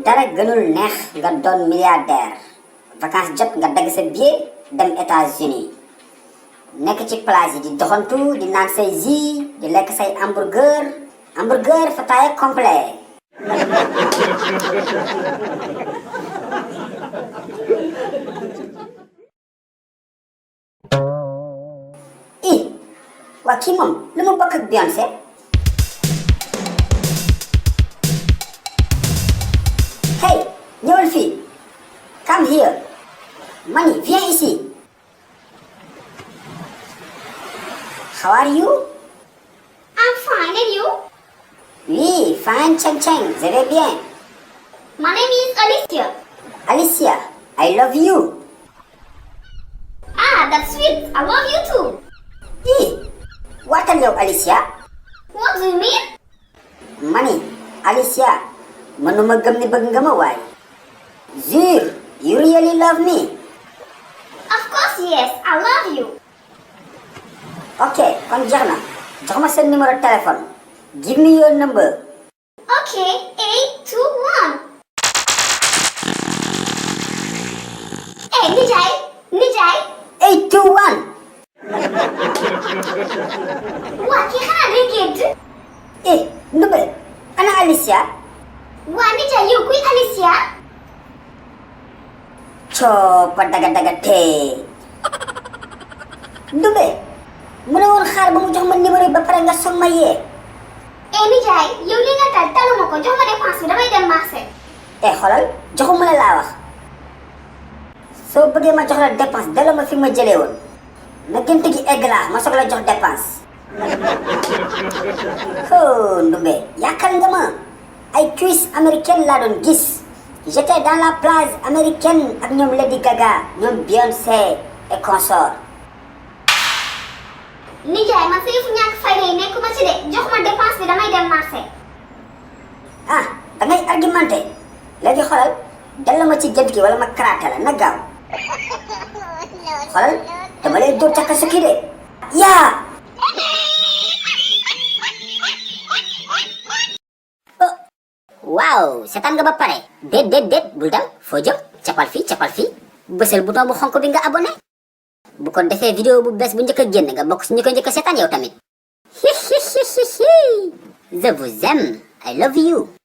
dara gënul neex nga doon milliardaire vacances jot nga dagg sa billet dem États-Unis nekk ci plage yi di doxantu di naan say jus di lekk say hamburger fataaya complet waa kii moom lu mu bokk ak Beyoncé hey ñëwal fii come here Mani viens ici how are you I'm fine, and you? oui fine cheng cheng je vais bien My name is Alicia. Alicia I love you Ah, that's sweet. I love you too. Waxtaan yow Alicia What do you mean? Mani Alicia mënuma gëm ni bëgg nga ma waay Jure you really love me Of course, yes. I love you. ok kon jeex na jox ma sa numéro téléphone give me your number Okay, 821. Hey, Nijay. 821 Waa kii xanaa day gént? Ndumbe ana Alicia Waa Nijay, yow kuy Alicia? coopa daga tee Ndumbe mu ne woon xaar ba mu jox ma numéro yi ba pare nga soog ma yee Nijay, yow li nga tal taluma ko, jox ma dépense bi damay dem marché. xoolal joxuma la laa wax soo bëggee ma jox la dépense delloo ma fi ma jëlee woon na gént gi egg laa ma soog la jox dépense Ndumbe yàkkal nga ma ay cuisses américaines laa doon gis j'étais dans la plage américaine ak ñoom Lady Gaga ñoom Beyoncé et consort Nijay, man sa yëfu ñàkk fayda yi nekkuma ci de, jox ma dépense bi damay dem marché. dangay argumenté léegi xoolal delloo ma ci gént gi wala ma karaate la na gaaw xoolal dama lay dóor càkka su kii de yaa waaw seetaan nga ba pare déet bul dem foo jëm capal fii bësal bouton bu xonk bi nga abonné bu ko defee vidéo bu bees bu njëkk a génn nga bokk si ñu ko njëkk a seetaan yow tamit je vous aime I love you